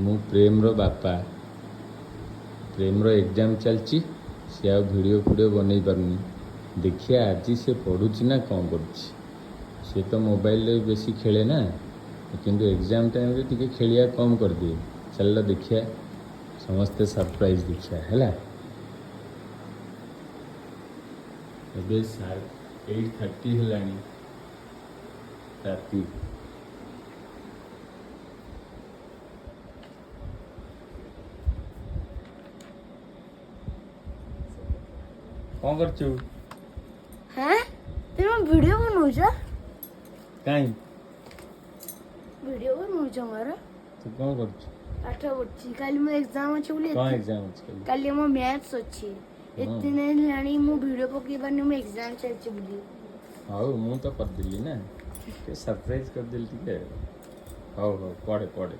ମୁଁ ପ୍ରେମର ବାପା। ପ୍ରେମର ଏକ୍ଜାମ୍ ଚାଲିଛି, ସେ ଆଉ ଭିଡ଼ିଓ ଫିଡ଼ିଓ ବନେଇ ପାରୁନି। ଦେଖିବା ଆଜି ସେ ପଢ଼ୁଛି ନା କ'ଣ କରୁଛି। ସେ ତ ମୋବାଇଲରେ ବେଶୀ ଖେଳେ ନା, କିନ୍ତୁ ଏକ୍ଜାମ୍ ଟାଇମ୍ରେ ଟିକେ ଖେଳିବା କମ୍ କରିଦିଏ। ଚାଲ ଦେଖିବା, ସମସ୍ତେ ସରପ୍ରାଇଜ୍ ଦେଖିବା। ହେଲା, ଏବେ 8:30 ହେଲାଣି ରାତି। କ'ଣ କରୁଛୁ? ହେଁ, ତୁମେ ଭିଡ଼ିଓ ବନଉଛ? କାଇଁ? ଭିଡ଼ିଓ ବନଉଛ ମୋର? ତୁ କ'ଣ କରୁଛୁ? ପାଠ ପଢୁଛି। କାଲି ମୋ ଏକ୍ଜାମ୍ ଅଛି ବୋଲି। କ'ଣ ଏକ୍ଜାମ୍ ଅଛି କାଲି? କାଲି ମୋ ମ୍ୟାଥ୍ସ ଅଛି। ଏତେ ଦିନ ହେଲାଣି ମୁଁ ଭିଡ଼ିଓ ପକେଇ ପାରୁନି, ମୋ ଏକ୍ଜାମ୍ ଚାଲିଛି ବୋଲି। ହଉ, ମୁଁ ତ କରିଦେଲି ନା, ଟିକେ ସରପ୍ରାଇଜ୍ କରିଦେଲି ଟିକେ। ହଉ ହଉ, ପଢ଼େ ପଢ଼େ।